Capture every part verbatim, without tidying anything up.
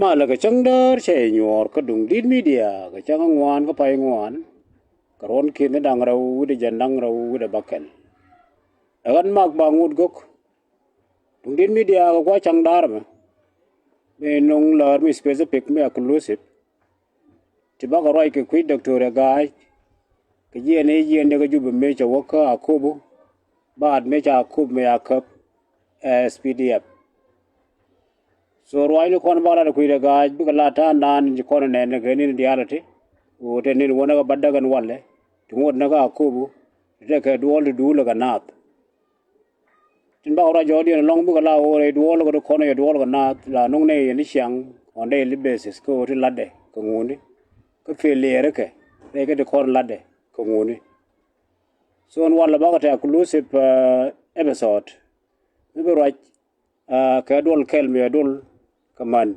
Malɛ kɛ cäŋ däär cɛ nyuɔɔr kä Duŋdi̱t Media kɛ cäŋ ŋuan kä pay ŋuan. Kɛ ruɔ̱n ki̱n da̱ŋ rɛw wi̱cdɛ jiɛn da̱ŋ rɛw wi̱cdɛ bäkɛl. Ɛ ɣän Mak Baŋut Gök. Duŋdi̱t Media kɛ gua̱c cäŋ däär mɛ, mi nuŋ läär mi specific mi exclusive. Ti bakɔ ruac kɛ kui̱ Doctor Riɛk Ga̱a̱c. Kɛ jiɛn i̱ jiɛn dee kä Jubɛ mëë cɛ wä kä Akobo. Baat mëë ca Akobo mëë a käp S P D F. So ruacni kɔn bakɔ lat kɛ kui̱ Riɛk Ga̱a̱c bikɛ lat ta̱a̱ naan in ci kɔn nɛn kɛ ni̱n diaal iti. Ɣöö te ni̱n wänä kɛ bädäk ɛn walɛ ti ŋot ni kä Akobo. Ti tekɛ duɔl ti duulɛ kɛ naath. Tin bakɔ ruac jɔɔdiɛn ɛlɔ̱ŋ bikɛ la ɣöö rɛy duɔɔl kɛ ti kɔn yɛ duɔɔl kɛ naath la no̱ŋ nɛy yɛn i̱ ciaŋ on daily basis kä ɣöö ti latdɛ kɛ ŋuni. Kä failure kɛ rɛy kä ti kɔn latdɛ kɛ ŋuni. So ɛn walɛ bakɔ tɛ exclusive, uh, episode mi bi ruac, uh, kɛ duɔl kɛl mi ɛ duɔl kɛ män.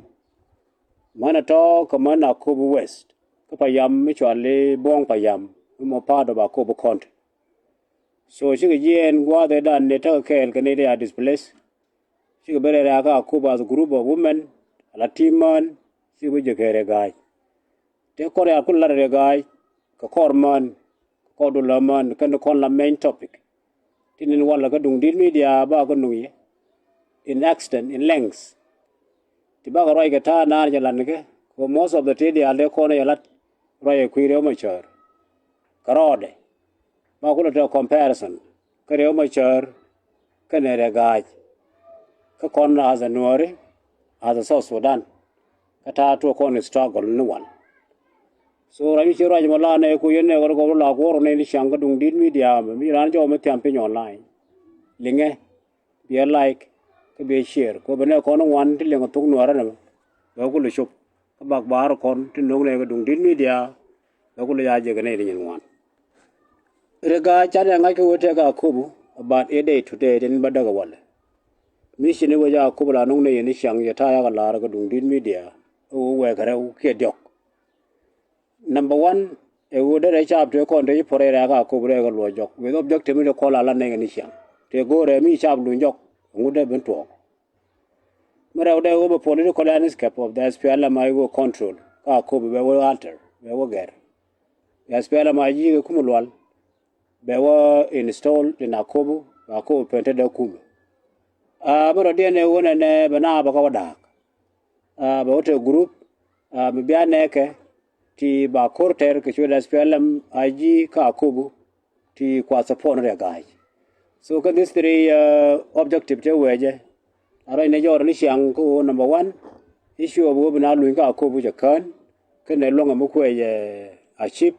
Män ɛ tɔ̱ kɛ män Akobo West kä payam mi cuali Buɔ̱ŋ payam mi mɔ part of Akobo County. So cikɛ jiɛɛn gua̱a̱th ëëdan ni tekɛ kɛɛl kɛ nɛy ti a displace. Cikɛ ben rɛ̈ɛ̈k kä Akobo as a group of women, ala team män, cikɛ ben jiäk kɛ Riɛk Ga̱a̱c. Tëë kɔr ya̱r kulɛ lat Riɛk Ga̱a̱c kɛ kɔr män, kɛ kɔr duɔl män, kɛn kɔn la main topic. Ti nin walɛ kä Duŋdi̱t Media ba kä nuŋ yɛ in extent, in length. Ti bakɔ ruac kɛ ta̱a̱ naan jɛ lat nikɛ kɛ most of the ti diaal dee kɔn jɛ lat ruac kɛ kui̱ Riɛk Macäär. Kɛ rɔɔdɛ ba kulɛ tɛ comparison kä Riɛk Macäär kɛnɛ Riɛk Ga̱a̱c. Kä kɔn as a Nuääri, as a South Sudan, kä ta̱a̱ tuɔɔk kɔn struggle ni wal. So ruac mi ci ruac mɔ la nɛ ku yɛn nɛ ɣɔr gɔr la guɔr nɛ ni ciaŋ kä Duŋdi̱t Media mɛ mi raan jɔw mi thiam piny online. Liŋɛ, biɛ like kä biɛ share kɛ bɛ nɛ kɔn ŋuan ti liŋ thuk Nuäärä nɛ mɛ. Bɛ kulɛ cop kä bak baar kɔn ti no̱o̱ŋ nɛ kä Duŋdi̱t Media. Bɛ kulɛ ya jɛ kɛ nɛ ti nyin ŋuan. Riɛk Ga̱a̱c canɛ ŋa̱c kä wee tɛk Akobo about eight day today tin bädäk ɛ walɛ. Mission i̱ wee jɛ Akobo la no̱ŋ nɛ yɛn i̱ ciaŋ yɛ ta̱a̱ yakɛ la̱r kä Duŋdi̱t Media. Ɛ wee wɛɛkɛ rɛw kiɛ diɔ̱k. Number one, ɛ ɣöö derɛ caap tëë kɔn tëë ci puɔ̱r rɛy rɛ̈ɛ̈k Akobo rɛy kɛ luɔc jɔk with objective mi dee kɔn la la nɛy kɛ ni ciaŋ. Tëë go̱o̱rɛ mi caap luny jɔk, ɛŋu dee ben tuɔɔk. Mi rɛw dee ɣöö bɛ political landscape of the S P L M I ɣöö control kä Akobo bɛ wä alter, bɛ wä gɛr. The S P L M I G kɛ kumɛ lual bɛ wä install in Akobo, bɛ Akobo pen te dee kumɛ. Aa, mi rɔ diɛn ɛ ɣöö nɛnɛ bɛ na bɛ kä wä da̱a̱k. Aa, bɛ wä te group, aa, mi bia nɛɛkɛ ti ba ko̱r tɛr kɛ cuɛ S P L M I G kä Akobo ti kua support ni Riɛk Ga̱a̱c. So kä this three, uh, objective te wecɛ a ruac ni jɔɔr ni ciaŋ kä ɣöö number one, issue of ɣöö bi na luny kä Akobo cɛ kään kɛnɛ luäŋ mi kuɛ jɛ a cip.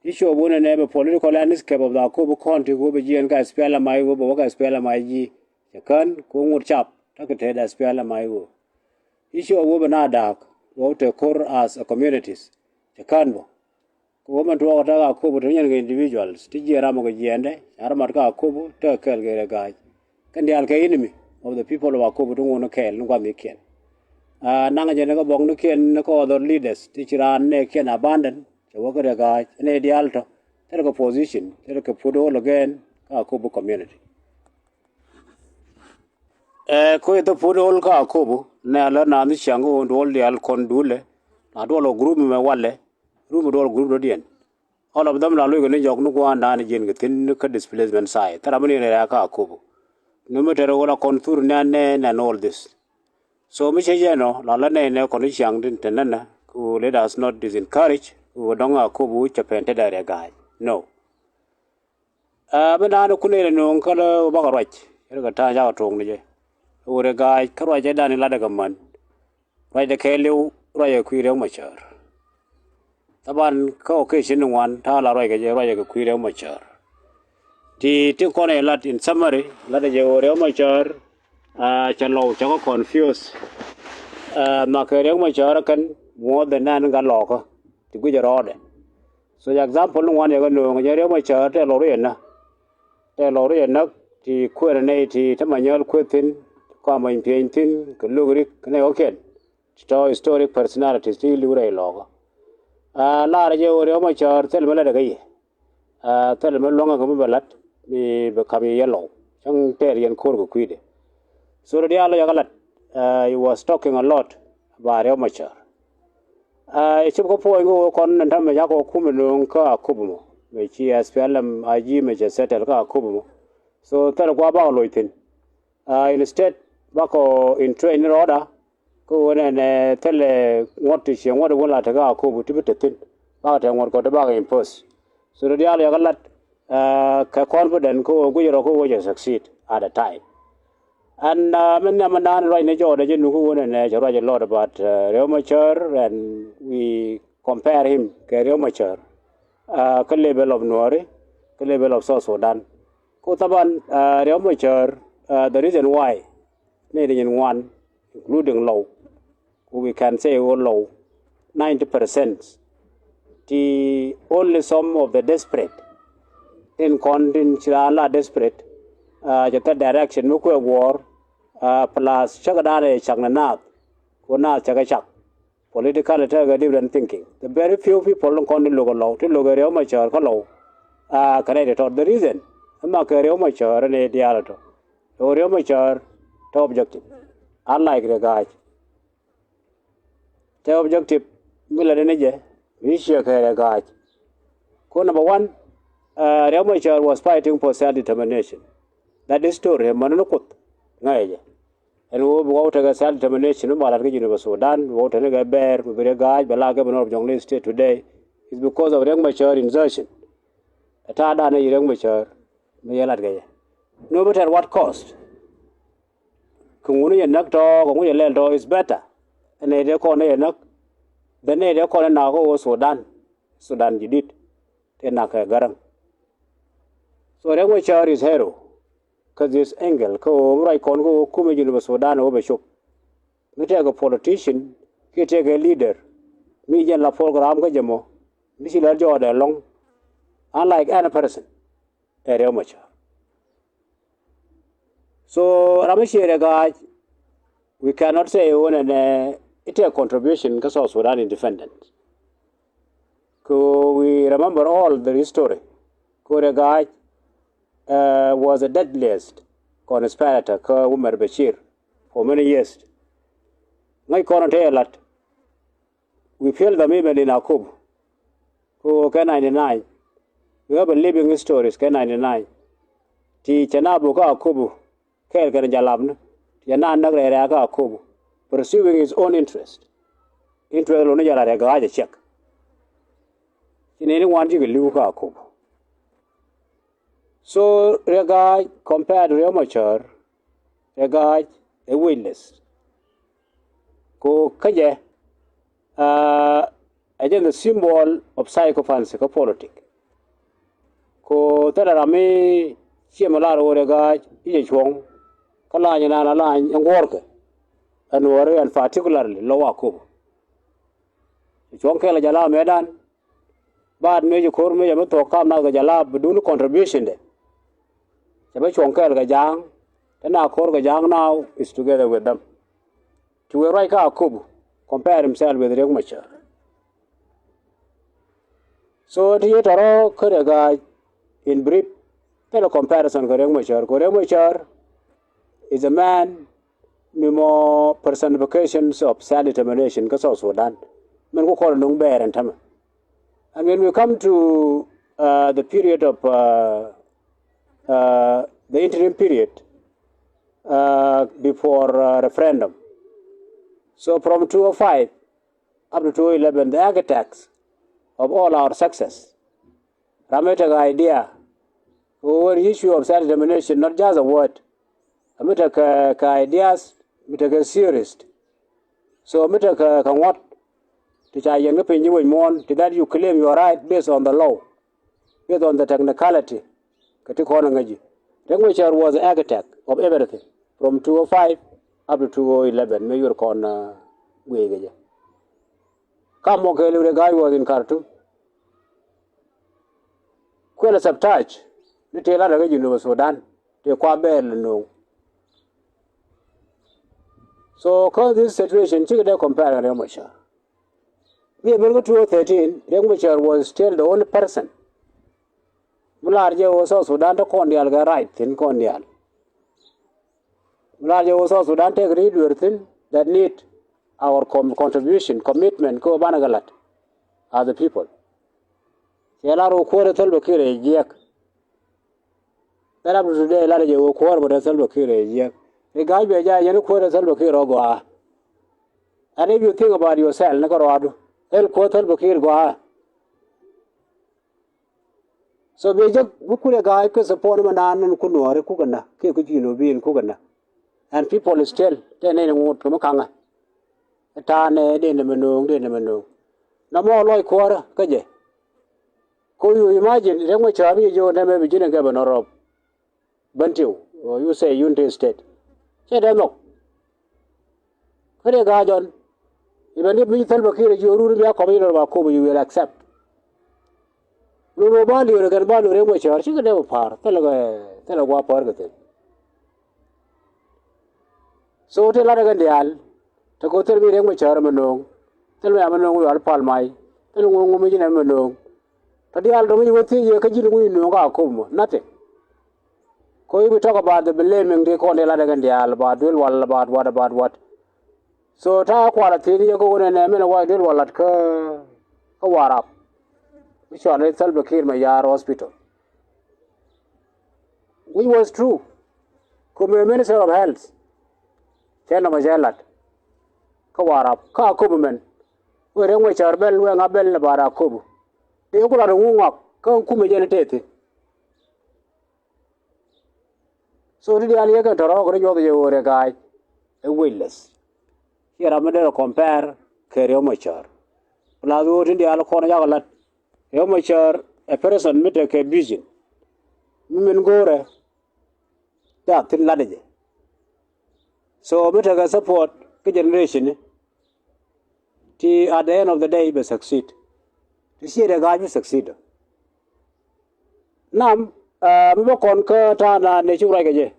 Issue of ɣöö nɛnɛ bɛ political landscape of the Akobo County ɣöö bɛ jiɛn kä S P L M I ɣöö bɛ wä kä S P L M I G cɛ kään kɛ ɣöö ŋot cap tekɛ te S P L M I ɣöö. I̱ ci ɣöö wä bɛ na da̱a̱k wä te ko̱r as a communities cɛ kään bä. Kɛ wä mɛn tuɔɔk tä Akobo te nyɛn kɛ individuals ti jiɛɛn ram kɛ jiɛɛndɛ ca ram mat kä Akobo tekɛ kɛɛl kɛ Riɛk Ga̱a̱c. Kɛn diaal kɛ enemy of the people of Akobo ti ŋuɔ̱n kɛɛl ni gua̱n nhikiɛn. Aa, naŋ jɛ ni kä buɔknikiɛn ni kä other leaders ti ci raan nɛɛkiɛn abandon cɛ wä kä Riɛk Ga̱a̱c nɛy diaal tɔ thilɛ kɛ position thilɛ kɛ foothold again kä Akobo community. Ɛ, koc thop put ol kä Akobo nɛ alä naath ni ciaŋ ɣöö duɔl diaal kɔn duulɛ. Na duɔl ɔ group mɛ walɛ, group mɛ duɔl group dɔ̱diɛn. All of them la loc kɛ ni jɔk ni gua̱a̱n naan jiɛn kɛ thi̱n kä displacement side thil ram mi ni rɛɛ kä Akobo. Ni mi tɛr ɣöö la kɔn thur nɛn nɛn and all this. So mi cɛ jɛn ɔ la lä nɛy nɛ kɔn ni ciaŋ tin te nɛnɛ kɛ ɣöö let us not disencourage kɛ ɣöö dɔ̱ŋ Akobo cɛ pɛn te dɛrɛ ga̱a̱c. No. Aa, mi naan kun nɛy lɛ nööŋ kä lɛ bakɔ ruac yɛn kɛ ta̱a̱ cakɔ tuɔɔk ni jɛ. Ɣöö Riɛk Ga̱a̱c kä ruacɛ dan in latdɛ kɛ män. Ruacdɛ kɛɛliw ruacɛ kui̱ Riɛk Macäär. Thaban kä occasion ni ŋuan ta̱a̱ la ruacɛ kɛ jɛ ruacɛ kɛ kui̱ Riɛk Macäär. Ti ti kɔn ɛ lat in summary latdɛ jɛ ɣöö Riɛk Macäär, aa, cɛ lɔw cɛ kɛ confuse. Aa, nhɔakɛ Riɛk Macäär kɛn more than naan in gat lɔɔkä ti guic ɛ rɔɔdɛ. So example ni ŋuan yɛ kɛ nööŋ jɛ Riɛk Macäär tɛ lɔr yɛ näk. Tɛ lɔr yɛ näk ti kuɛɛrɛ nɛy ti te Manyäl kueth thi̱n, kɔamany pieny thi̱n kɛ lo̱k rik kɛ nɛy ɣɔ̱kiɛn ti tɔ historic personalities ti li̱w rɛy lɔɔkä. Aa, laarɛ jɛ ɣöö Riɛk Macäär thil mi lätdɛ kä yɛ. Aa, thil mi luäŋä kɛ mi bɛ la̱t mi bɛ ka̱m yɛ yɛ lɔw cäŋ tɛɛr yɛn ko̱r kɛ kui̱dɛ. So rɔ diaal lɔ yɛ kɛ la̱t. Aa, he was talking a lot. ba Riek Machar. Ɛ cop kä puɔ̱ny kä ɣöö kɔn ɛn täämɛ cakɔ kum ɛlɔ̱ŋ kä Akobo mɔ, mëë ci S P L M I G mëë cɛ settle kä Akobo mɔ. So thilɛ gua̱a̱th bakɔ loc thi̱n. Instead bakɔ in train rɔɔda, kä ɣöö nɛnɛ thilɛ ŋuɔ̱t ti ciɛ ŋuɔ̱t wun la te kä Akobo ti bi te thi̱n, bakɔ te ŋuɔ̱t kɔ ti bakɔ impose. So ti diaal yɛ kä lat kɛ confident kä ɣöö guic rɔ kä ɣöö cɛ succeed at a time. Ɛn min nhiam ɛn naan ruacni jɔɔdɛ ji̱ nuki wun ɛnɛ cɛ ruac a lot about Riek Machar, and we compare him kɛ Riek Machar kä level of Nuɔri, kä level of South Sudan. Ko thaban Riek Machar, the reason why ni di nyin ŋuan, including Lɔw, we can say ɣöö Lɔw ninety percent ti only some of the desperate, tin kɔn tin ci raan la desperate, cɛ thil direction mi kuɛ guɔ̱ɔ̱r, plus cäk dan ɛ cak ni naath, ko naath cakɛ cak. Politically tekɛ different thinking. The very few people in kɔn ti lo̱k ɛ Lɔw, ti lo̱k ɛ Riek Machar kä Lɔw, kɛ nɛy ti tɔt. The reason ɛma kɛ Riek Machar ni diaal tɔ, ɛ ɣöö Riek Machar te objective, unlike Riek Gai. Te objective mi lɛ ni jɛ mi ciɛ kɛ Riek Gai. Ko number one, Riek Machar was fighting for self determination. That is story män ni Kuoth ŋäcɛ jɛ. Ɛn ɣöö bi wä tekɛ self determination mi ba lat kä Junub Sudan, bi wä tekɛ bɛɛr, bi Riek Gai bɛ la governor of Jonglei State today, is because of Riek Machar insertion. Ɛ ta̱a̱ dan ɛ Riek Machar mi yɛ lat kɛ jɛ, no matter what cost. Kɛ ŋuni yɛ näk tɔ, kɛ ŋuni yɛ lɛl tɔ is better. Ɛn nɛy dee kɔn ɛ yɛ näk, then nɛy dee kɔn ɛ nak kä ɣöö Sudan, Sudan jadid, tëë nak kɛ Garaŋ. So Riek Machar is hero kä this angle, kä ɣöö mi ruac kɔn kä ɣöö kumɛ Junub Sudan ɣöö bɛ cop. Mi tekɛ politician kiɛ tekɛ leader mi jɛn la program kä jɛ mɔ, mi ci lät jɔɔdɛ ɛlɔ̱ŋ, unlike any person, ɛ Riek Machar. So ram mi ciɛ Riek Gai, we cannot say ɣöö nɛnɛ it take contribution kä South Sudan independence. Kɛ ɣöö we remember all the history. Kɛ ɣöö Riek Gai was the deadliest conspirator kä Umar Bashir for many years. Ŋäc kɔn tëë lat, we feel them even in Akobo. Kɛ ɣöö kɛ ninety nine, we have a living histories kɛ ninety nine. Ti cɛ na buk kä Akobo kɛɛl kɛn jalapni, ti cɛ na näk rɛɛrɛɛ kä Akobo, pursuing his own interest. Interest luni jɛ la Riek Gai cɛ ciɛk. Ci nɛɛni ŋuan cikɛ li̱w kä Akobo. So Riek Gai compared to Riek Machar, Riek Gai ɛ weightless. Ko kä jɛ, ɛ jɛn the symbol of sycophancy kä politic. Ko thilɛ ram mi ciɛ mi lar ɣöö Riek Gai i̱ jɛ cuɔ̱ŋ kä lany inan a lany in guɔ̱ɔ̱rkɛ ɛn Nuɔri, and particularly Lɔw Akobo. Cuɔ̱ŋ kɛl a jɛ la mëëdan, baat mëë ci ko̱r mëë cɛ mi thuɔ̱k kam nath kɛ jɛ la bi dun contribution dɛ. Cɛ bä cuɔ̱ŋ kɛɛl kɛ Ja̱a̱ŋ, te na ko̱r kɛ Ja̱a̱ŋ now is together with them. Ci wee ruac kä Akobo compare himself with Riek Machar. So ti yet tɔrɔ kä Riek Gai, in brief, thilɛ comparison kɛ Riek Machar. Kɛ Riek Machar is a man mi mɔ personifications of self determination kä South Sudan. Min ku kɔn nuŋ bɛɛr ɛn tämɛ. And when we come to uh, the period of uh, uh, the interim period uh, before uh, referendum, so from two oh five up to two oh eleven, the architects of all our success, ram mi tekɛ idea, where issue of self determination, not just a word, mi tekɛ kɛ ideas, mi tekɛ theorist. So mi tekɛ kɛ ŋuɔ̱t ti ca yɛn kä piny ji̱ wec muɔ̱ɔ̱n, ti that you claim your right based on the law, based on the technicality. Kɛ ti kɔn ŋäc ji̱, Riek Machar was the architect of everything from two oh five up to two oh eleven, mi yuɔr kɔn guic kɛ jɛ. Kam mɔ kɛɛliw Riek Gai was in Khartoum. Kuɛlɛ sabotage ni tëë lat kä Junub Sudan, tëë kua bɛɛl ni no̱o̱ŋ. So kä this situation cikɛ dee compare kɛ Riek Machar. Mi ɛ ben kä two oh thirteen, Riek Machar was still the only person mi lar jɛ wä South Sudan te kɔn diaal kɛ right thi̱n kɔn diaal. Mi lar jɛ wä South Sudan tek ri duer thi̱n that need our com- contribution, commitment kä banɛ kɛ la̱t as the people. Cɛ lar wä kuäärɛ Salva Kiir ɛ jiɛk. Thil rap today lar jɛ wä kuäär bä te Salva Kiir ɛ jiɛk. Ri ga̱a̱c bɛ jaa yɛn kuäärɛ Salva Kiir ɔ gɔaa. And if you think about yourself ni kärɔadu, thil kuäär Salva Kiir gɔaa. So bɛ jek bi kulɛ ga̱a̱c kɛ support ni mɛ naan ni kun nuɔɔri kukɛ na kiɛ kä ji̱ Junubin kukɛ na. And people is still tɛ nɛy ni ŋut kɛ mi kaŋä. Ta̱a̱ nɛ den ni mɛ no̱o̱ŋ, den ni mɛ no̱o̱ŋ. Na mɔ lɔc kuɔrä kä jɛ. Ko you imagine Riek Machar bi jɛ jiök nɛmɛ bi ji̱n ɛ gɛbɛ nɔ rɔp. Bentiu, or you say Unity State. Cɛ dee nhɔk. Kä dee ga̱a̱c ɔn. Even if mi Salva Kiir jiök run mi a kɔm inɔ ba Akobo, you will accept. Run wä ba liöör kɛn ba liöör Riek Machar cikɛ dee wä pa̱a̱r thilɛ kɛ thilɛ gua̱a̱ pa̱a̱r kɛ thil. So ti lat kɛn diaal te kɛ thil mi Riek Machar mɛ no̱o̱ŋ. Thil mi a mɛ no̱o̱ŋ wial pal may. Thil ŋuŋ ŋuŋ mi ji̱n ɛ mɛ no̱o̱ŋ. Tɔ diaal dɔ̱ŋ i̱ wä thiec yɛ kä ji̱n ŋuc no̱o̱ŋ kä Akobo mɔ, nothing. Ko i̱ bi talk about the blaming ti kɔn dee lat kɛn diaal, about duel wal, about what, about what. So ta̱a̱ kual a thiec ni jɛ kä wun ɛnɛ min a wac duel wal lat kä kä Warap. Mi cual i̱ Salva Kiir Mayar Hospital. Which was true. Kä mi Minister of Health cɛ nɔmɔ cɛ lat kä Warap kä Akobo mɛn. Wee Riek Machar bɛl wee ŋa bɛl ni bar Akobo. Dee ku lat ŋu ŋɔak kä kumɛ jɛn tɛth thi̱n. So ti diaal yɛ kɛn tɔ̱rɔ̱ kɛ ri nyuɔth yɛ ɣöö Riek Gai ɛ witness. Ciɛ ram mi derɛ compare kɛ Riek Machar. Plus ɣöö ti diaal kɔn yak lat Riek Machar ɛ person mi tekɛ vision. Mi min go̱o̱rɛ ca thi̱n latdɛ jɛ. So mi tekɛ support kä generation ni ti at the end of the day bɛ succeed. Ti ciɛ Riek Gai bi succeed. Nam mi bä kɔn kä ta̱a̱ na nɛ cuk ruac kɛ jɛ.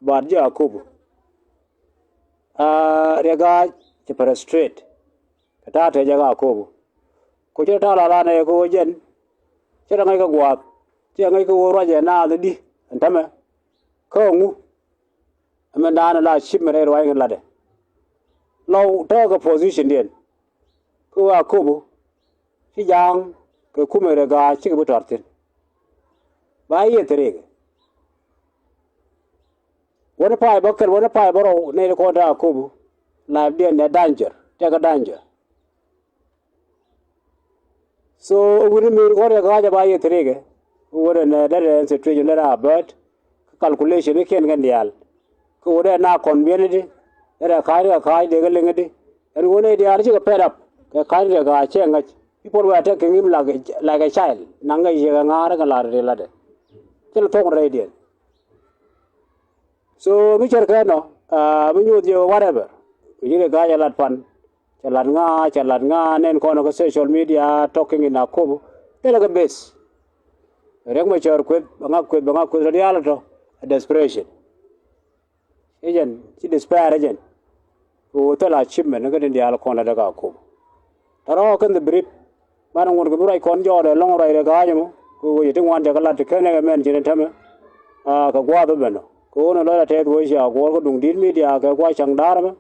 Bat jɛ Akobo. Riek Gai ci frustrate kɛ ta̱a̱ tɛcɛ kä Akobo. Ko cɛ ta̱a̱ la la nɛ kɛ wä jɛn. Cɛ rɛ ŋäc kɛ gua̱a̱th cɛ ŋäc kɛ wä ruac ɛ naath di ɛn tämɛ. Kä ŋu. Ɛmɛ naan la cip mi rɛy ruac ŋä latdɛ. Lɔw tääk kɛ position diɛn. Kä wä Akobo ci ja̱a̱ŋ kɛ kumɛ Riek Gai cikɛ bi tɔr thi̱n. Ba yiëë thirikɛ. Wäni pay bä kɛl wäni pay bä rɔw nɛy ti kɔn te Akobo. Life diɛn nɛ danger tɛkɛ danger. So wuni mi kɔn Riek Gai jɛ ba yiëë thirikɛ. Wuni nɛ derɛ situation derɛ a bert. Kä calculation ni kiɛn kɛn diaal. Kä wuni nɛ na kɔn biɛn di derɛ ka̱a̱c ri kɛ ka̱a̱c dee kɛ liŋ di. Ɛn wuni diaal cikɛ pɛt up kɛ ka̱a̱c ri kɛ ka̱a̱c cɛ ŋäc. People were taking him like a, like a child. Naŋ kɛ yiëë kɛ ŋa̱a̱r kɛ la̱r ri latdɛ. Thil thok rɛydiɛn. So mi cär kɛ nɔ mi nyuuth jɛ whatever. Mi ji̱ Riek Gai cɛ lat pan cɛ lat ŋa cɛ lat ŋa nɛn kɔn kä social media talking in Akobo. Thilɛ kɛ base. Riek Machar kueth bɛ ŋa kueth bɛ ŋa kueth rɔ diaal tɔ a desperation. Agent ci despair agent. Kɛ ɣöö thil achievement ni kä tin diaal kɔn lat dee ka kum. Tɔ̱rɔ̱ kɛn the brief banɛ ŋuɔ̱t kɛ bi ruac kɔn jɔɔdɛ lɔ̱ŋ ruac rɛ ga̱a̱c ɛmɔ. Kɛ ɣöö yɛ ti ŋuan cɛ kɛ lat ti kɛn ɛ mɛn ci ni tämɛ. Kɛ gua̱a̱th bɛ nɔ kɛ ɣöö ni lɔc la tɛth ɣöö cia guɔ̱ɔ̱r kä duŋ di̱t media kɛ gua̱a̱c caŋ da̱a̱r ɛmɛ.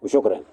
Ku shukran.